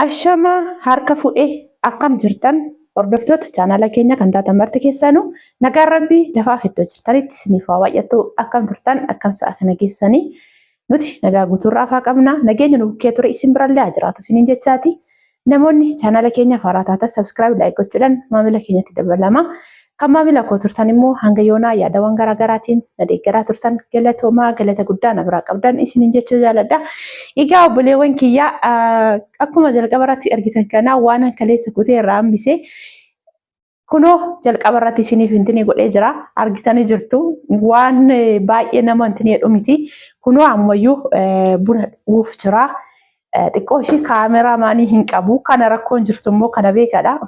Ashama harka fuudhee akkam jirtan hordoftoota chaanaala keenya kan taatan marti keessanuu nagaan rabbii lafaaf iddoo jirtanitti isiniif haa baay'atu. Akkam turtan, akkam sa'a kana geessanii? Nuti nagaa guutuurraa afaa qabna. Nageenya nu bukkee ture isin birallee haa jiraatu isiniin jechaati. Namoonni chaanaala keenya faaraa taatan subscribe, like gochuudhaan maamila keenyatti dabalama. Kan maamila koo turtan immoo hanga yoonaa yaadawwan garaagaraatiin na deeggaraa turtan, galatoomaa, galata guddaa na biraa qabdan isiniin jechuu jaaladha. Egaa obboleewwan kiyyaa, akkuma jalqaba irratti argitan kana waan kaleessa kutee irraa hambise kunoo jalqaba irratti isiniif intini godhee jira, argitanii jirtu. Waan baay'ee nama intini jedhu miti. Kunoo ammayyuu buna dhuguuf jira. Xiqqoo ishii kaameraa maanii hin qabu. Kana rakkoon jirtu immoo kana beekadha.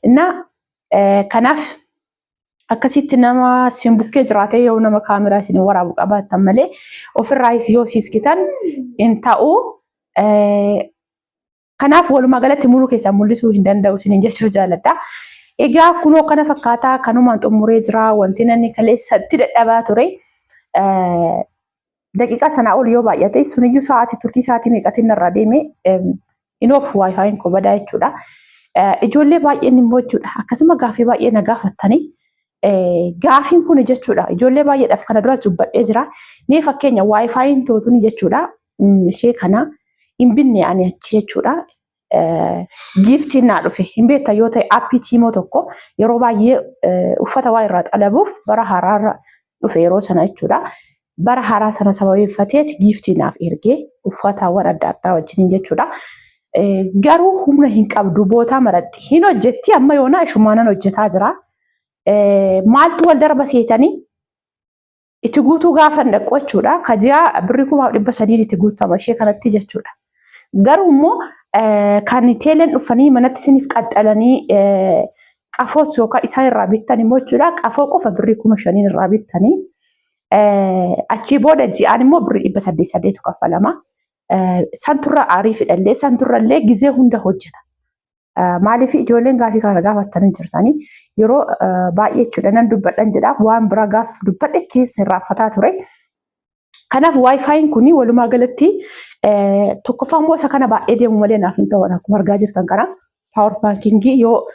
Innaa kanaaf akkasitti nama isin bukkee jiraatee yoo nama kaameraa isin waraabu qabaattan malee ofirraa yoo siiskitan hin ta'u. Kanaaf walumaa galatti muluu keessaa mul'isuu hin danda'u isiniin jechuu jaaladha. Egaa kunoo kana fakkaataa kanumaan xumuree jira. Wanti namni kaleessatti dadhabaa ture. Daqiiqaa sanaa ol yoo baay'ate, suniyyuu sa'aatii turtii sa'aatii meeqatiin narraa deeme hin oofu, WiFiin koo badaa jechuudha. Ijoollee baay'een immoo jechuudha akkasuma gaaffii baay'ee na gaafattanii, gaafiin kun jechuudha ijoollee baay'eedhaaf kana dura dubbadhee jira. Mee fakkeenya WiFiin tootuni jechuudha, ishee kana hin binne ani achi jechuudha. Giftiin naa dhufe hin beektan yoo ta'e, aappii Temu tokko yeroo baay'ee uffata waa irraa xalabuuf bara haaraarra dhufe yeroo sana jechuudha. Bara haaraa sana sababeeffateet giftii naaf ergee uffataawwan adda addaa wajjiniin jechuudha. Garuu humna hin qabdu, bootaa maratti hin hojjetti, amma yoonaa ishumaanan hojjetaa jira. Maaltu wal darba seetanii, itti guutuu gaafa dhaqu jechuudha. Kajiyaa birrii 1300 itti guutama ishee kanatti jechuudha. Garuu immoo kan teeleen dhufanii manatti isiniif qaxxalanii qafoos yookaan isaan irraa bittan immoo jechuudha. Qafoo qofa birrii 5000 irraa bittanii achii booda ji'aan immoo birrii 808 kaffalama. Santurra aarii fidhallee santurrallee gizee hunda hojjeta. Maaliif ijoolleen gaafii kana gaafattanii jirtanii, yeroo baay'ee jechuudha nan dubbadhan jedha, waan biraa gaaf dubbadhe keessa irraanfataa ture. Kanaaf WiFiin kun walumaa galatti tokkoffaa immoo isa kana baay'ee deemu malee naaf hin ta'u. Akkuma argaa jirtan kana power bankingii yoo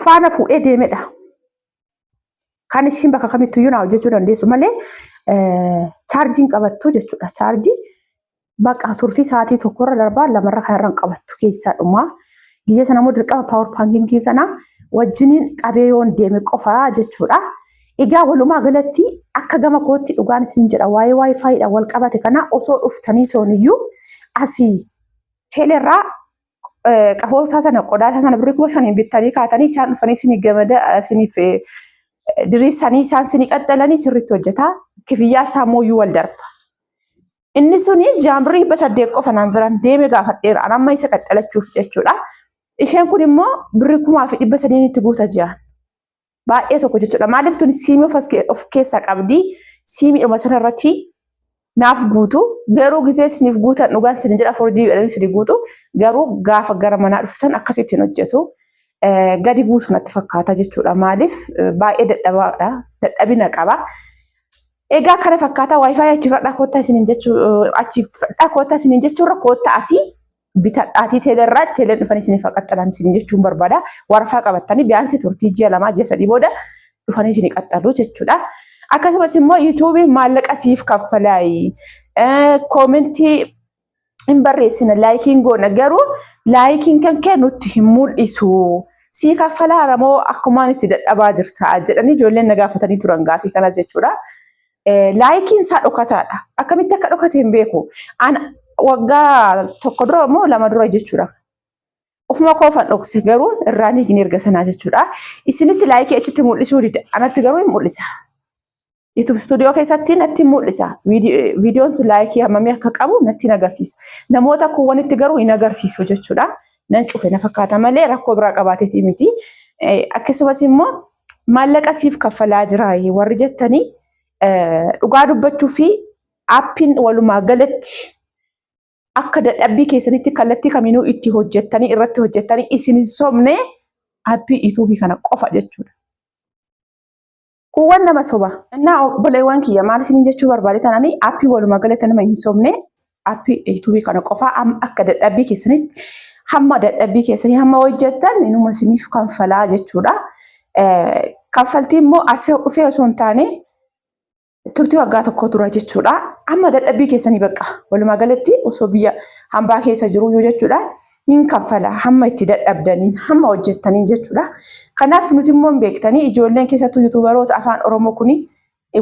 faana fuudhee deemedha. Kan ishiin bakka kamittuyyuu naa hojjechuu dandeessu malee chaarjiin qabattu jechuudha. Chaarjii bakka turtii sa'aatii tokkorra darbaa lamarra kanarra hin qabattu keessaa dhumaa. Gizee sana immoo dirqama power bankingii kana wajjiniin qabee yoon deeme qofaa jechuudha. Egaa walumaa galatti akka gama kootti dhugaan isin jedha, waa'ee WiFiidhaan wal qabate kana osoo dhuftanii tooniyyuu asii teelerraa qafoo isaa sana, qodaa isaa sana birrii 5000 bittanii kaatanii isaan dhufanii isinii gamada isiniif diriirsanii isaan isinii qaxxalanii sirriitti hojjetaa. Kifiyyaa isaa immoo wal darba. Inni suni ji'aan birrii 800 qofa naan jiran deeme gaafadheera. An amma isa qaxxalachuuf jechuudha. Isheen kun immoo birrii 1300 itti guuta ji'aan. Baay'ee tokko jechuudha. Maaliif tuni siimii of keessaa qabdi. Siimiidhuma sanarratti naaf guutu. Garuu gizee isiniif guutan, dhugaan isin jedha, 4G jedhanii isin guutu. Garuu gaafa gara manaa dhuftan akkasittiin hojjetu. Gadi buusu natti fakkaata jechuudha. Maaliif baay'ee dadhabaadha. Dadhabina qaba. Egaa kana fakkaataa WiFi achi fudhadhaa koottaa isiniin jechuu, achi fudhadhaa koottaa isiniin jechuurra koottaa asii bitadhaatii teelerraa teeleen dhufanii isiniif qaxxalan isiniin jechuun barbaada. Warafaa qabattanii biyaansi turtii ji'a 2, ji'a 3 booda dhufanii isinii qaxxalu jechuudha. Akkasumas immoo YouTubeiin maallaqa siif kaffalaayi. Commentii hin barreessina, likeiin goona, garuu likeiin kan kee nutti hin mul'isu. Sii kaffalaara moo akkumaan itti dadhabaa jirta jedhanii ijoolleen na gaafatanii turan gaafii kana jechuudha. Likeiin isaa dhokataadha. Akkamitti akka dhokate hin beeku. An waggaa tokko dura moo 2 dura jechuudha. Ofuma koofan dhokse, garuu irraa ni hin erga sanaa jechuudha. Isinitti likeii achitti mul'isuu dida. Anatti garuu hin mul'isa. YouTube Studio keessatti natti mul'isa. Viidiyoon sun likeii hammamii akka qabu natti agarsiisa. Namoota kuuwwanitti garuu hin agarsiisu jechuudha. Nan cufe na fakkaata malee rakkoo biraa qabaateeti miti. Akkasumas immoo maallaqa siif kaffalaa jira warri jettanii, dhugaa dubbachuu fi aappiin walumaa galatti akka dadhabbii keessanitti kallattii kamiinuu itti hojjettanii irratti hojjettanii isin hin sobne aappii YouTubeii kana qofa jechuudha. Kuuwwan nama soba. Innaa obboleewwan kiyya, maal isiniin jechuu barbaade tananii, aappii walumaa galatti nama hin sobne aappii YouTubeii kana qofa akka dadhabbii keessanitti Hamma dadhabbii keessanii hamma hojjettan inuma isiniif kanfalaa jechuudha. Kaffaltii immoo as dhufee osoo hin taane turtii waggaa tokko dura jechuudha. Amma dadhabbii keessanii bakka walumaa galatti osoo biyya hambaa keessa jiru jechuudha. Hin kaffala hamma itti dadhabdaniin hamma hojjettaniin jechuudha. Kanaaf nuti immoo hin beektanii ijoolleen keessattuu yuutuubaroota afaan Oromoo kuni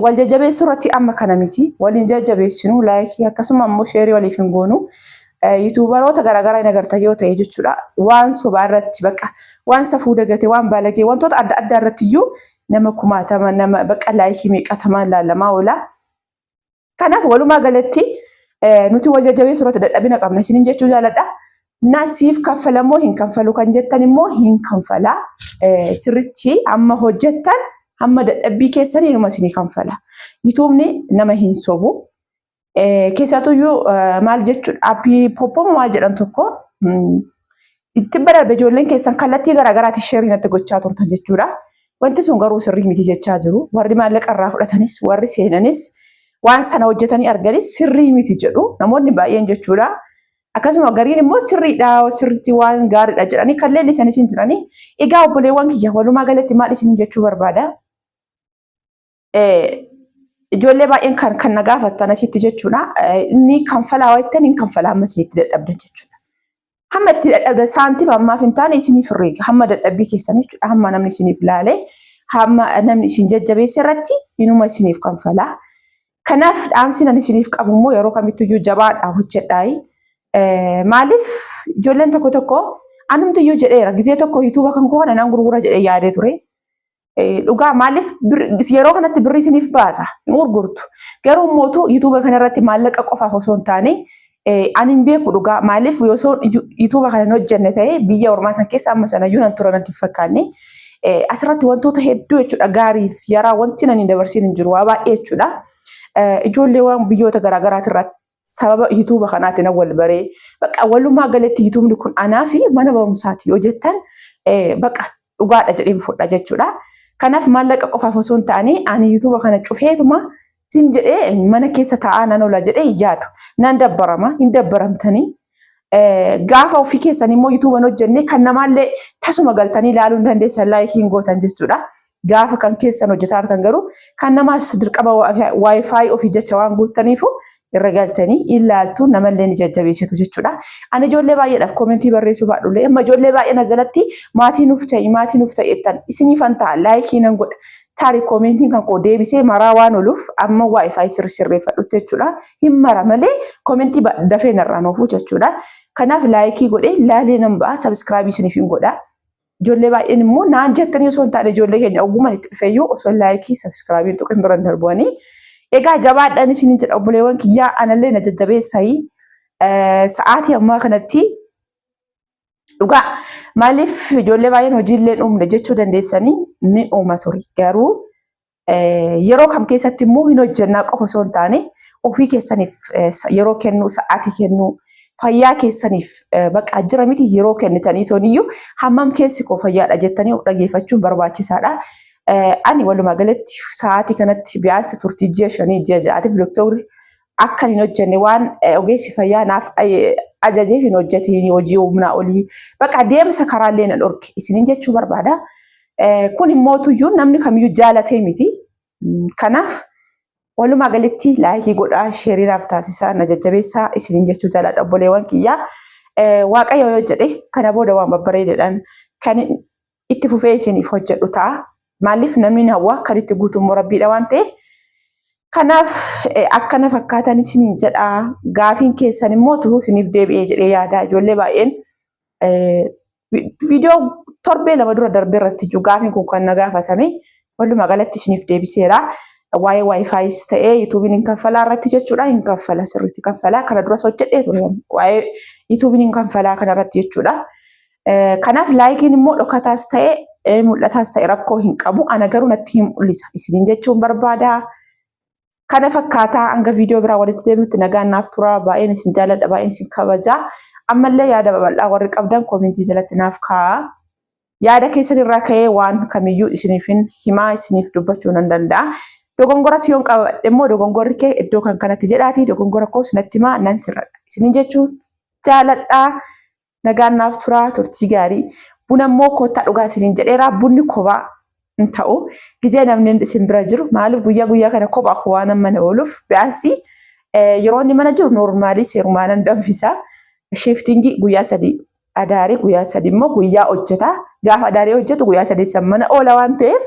wal jajjabeessuu irratti amma kana miti. Waliin jajjabeessinu laayikii akkasuma immoo sheerii waliif hin goonu. Yuutuubaroota garaagaraa hin agartan yoo ta'e jechuudha. Waan sobaa irratti bakka waan safuu dagate waan baalagee wantoota adda addaa irratti iyyuu nama kumaatama nama bakka laayikii meeqatamaan laalamaa oola. Kanaaf walumaa galatti nuti wal jajjabeessuu irratti dadhabina qabna isiniin jechuu jaaladha. Na siif kaffalamoo hin kaffalu kan jettan immoo hin kanfala. Sirritti amma hojjettan hamma dadhabbii keessanii inuma isinii kanfala. Yuutuubni nama hin sobu. Keessattuyyuu maal jechuudha aappii poppoo maal jedhan tokko itti bararbe ijoolleen keessan kallattii garaagaraatiin sheerii natti gochaa turtan jechuudha. Wanti sun garuu sirrii miti jechaa jiru. Warri maallaqa irraa fudhatanis warri seenanis waan sana hojjetanii arganis sirrii miti jedhu namoonni baay'een jechuudha. Akkasuma gariin immoo sirriidha sirriitti waan gaariidha jedhanii kan leellisanis hin jiranii. Egaa obboleewwan kiyya walumaa galatti maal isiniin jechuu barbaada? Ijoollee baay'een kan kan na gaafattan asitti jechuudha. Inni kanfalaa jettan hin kanfalaa hamma isinitti dadhabdan jechuudha. Hamma itti dadhabdan saantima ammaaf hin taane isiniif herreega. Hamma dadhabbii keessan jechuudha. Hamma namni isiniif laale hamma namni isin jajjabeesse irratti inuma isiniif kanfalaa. Kanaaf dhaamsi nan isiniif qabu immoo yeroo kamittiyyuu jabaadhaa hojjedhaayi. Maaliif ijoolleen tokko tokko anumtiyyuu jedheera gizee tokko yuutuuba kan koo kana nan gurgura jedhee yaadee ture. Dhugaa maaliif yeroo kanatti birrii isiniif baasa hin gurgurtu. Garuu mootu yuutuuba kanarratti maallaqa qofaaf osoo hin taane ani hin beeku dhugaa maaliif osoo yuutuuba kana hin hojjenne ta'e biyya ormaa san keessa amma sanayyuu nan tura natti hin fakkaanne. Asirratti wantoota hedduu jechuudha gaariif yaraa wanti nan hin dabarsiin hin jiru waa baay'ee jechuudha. Ijoolleewwan biyyoota garaagaraatirraa sababa yuutuuba kanaatiin nan wal baree bakka walumaa galatti yuutuubni kun anaa fi mana barumsaati yoo jettan bakka dhugaadha jedheen fudha jechuudha. Kanaaf maallaqa qofaaf osoo hin taane ani yuutuuba kana cufeetuma zim jedhee mana keessa taa'aa nan oola jedhee hin yaadu. Nan dabbarama hin dabbaramtanii. Gaafa ofii keessan immoo yuutuuba hin hojjenne kan namaallee tasuma galtanii ilaaluu hin dandeessan laayikii hin gootan jechuudha. Gaafa kan keessan hojjetaa jirtan garuu kan namaas dirqama waayifaayi ofii jecha waan guuttaniifu irra galtanii ilaaltu namallee ni jajjabeessitu jechuudha. Ani ijoollee baay'eedhaaf koomentii barreessuu baadhullee amma ijoollee baay'ee na jalatti maatii nuuf ta'i maatii nuuf ta'i jettan isiniifan ta'a laayikii nan godha. Taari koomentiin kan koo deebisee maraa waan ooluuf amma waayifaayi sirri sirreeffadhutti jechuudha. Hin mara malee koomentii dafee narraa noofu jechuudha. Kanaaf laayikii godhee laalee nan ba'a sabiskiraabii isiniif hin godha. Ijoollee baay'een immoo naan jettanii osoo hin taane ijoollee keenya ogummaan itti dhufeeyyuu osoo laayikii sabiskiraabii tuqin bira hin darbuwanii. Egaa jabaadhaan isiniin jedha obboleewwan kiyyaa anallee na jajjabeessayii. Sa'aatii ammaa kanatti dhugaa maaliif ijoollee baay'een hojiillee hin uumne jechuu dandeessanii ni uuma ture. Garuu yeroo kam keessatti immoo hin hojjennaa qofa osoo hin taane ofii keessaniif yeroo kennuu sa'aatii kennuu fayyaa keessaniif bakka jira miti yeroo kennitanii toniyyuu hammam keessi koo fayyaadha jettanii of dhageeffachuun barbaachisaadha. Ani walumaa galatti sa'aatii kanatti biyaansi turtii ji'a 5 ji'a 6tiif doktorri akka hin hojjenne waan ogeessi fayyaa naaf ajajeef hin hojjetiin hojii humnaa olii bakka deemsa karaallee na dhorke isiniin jechuu barbaada. Kun immoo tuyyuu namni kamiyyuu jaalatee miti. Kanaaf walumaa galatti laayikii godhaa sheerii naaf taasisaa na jajjabeessaa isiniin jechuu jaaladha obboleewwan kiyyaa. Waaqayyo yoo jedhe kana booda waan babbareedaadhaan kan itti fufee isiniif hojjedhu ta'a. Maaliif namni hawwa kan itti guutu immoo rabbiidha waan ta'eef. Kanaaf akkana fakkaatan isiniin jedha. Gaafiin keessan immoo utuu isiniif deebi'ee jedhee yaada. Ijoollee baay'een viidiyoo torbee 2 dura darbe irratti iyyuu gaafiin kun kan na gaafatame walumaa galatti isiniif deebiseera. Waa'ee waayifaayis ta'ee yuutuubiin hin kaffalaa irratti jechuudha. Hin kaffala sirriitti kaffalaa. Kana duras hojjedhee ture waa'ee yuutuubiin hin kaffalaa kana irratti jechuudha. Kanaaf laayikiin immoo dhokataas ta'e mul'ataas ta'e rakkoo hin qabu. Ana garuu natti hin mul'isa. Isiniin jechuun barbaada. Kana fakkaataa hanga viidiyoo biraa walitti deebinutti nagaan naaf tura. Baay'een isin jaalladha, baay'een isin kabaja. Ammallee yaada babal'aa warri qabdan koomentii jalatti naaf kaa'a. Yaada keessan irraa ka'ee waan kamiyyuu isiniifin himaa isiniif dubbachuu nan danda'a. Dogongoras yoon qabadhe immoo dogongorri kee iddoo kan kanatti jedhaati dogongora koos natti himaa nan sirradha. Isiniin jechuun jaaladha. Nagaan naaf turaa, turtii gaarii. Buna immoo koottaa dhugaa isiniin jedheera. Bunni kophaa hin ta'u. Gizee namni isin bira jiru maaliif guyyaa guyyaa kana kophaa koo waan mana ooluuf bi'aansi yeroo inni mana jiru normally seerumaan nan danfisa. Shifting guyyaa 3 adaarii, guyyaa 3 immoo guyyaa hojjeta. Gaafa adaarii hojjetu guyyaa sadeessan mana oola waan ta'eef,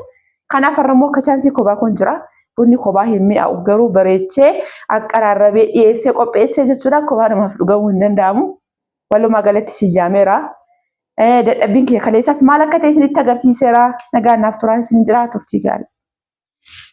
kanaaf har'a immoo akka chance kophaa kun jira. Bunni kophaa hin mi'aawu, garuu bareechee aqqaraarrabee dhiyeessee qopheessee jechuudha, kophaa namaaf dhugamuu hin danda'amu. Walumaa galatti si yaameera. Dadhabbiin kee kaleessas maal akka ta'e isinitti agarsiiseera. Nagaan naaf turaan, isin jira, turtii gaarii.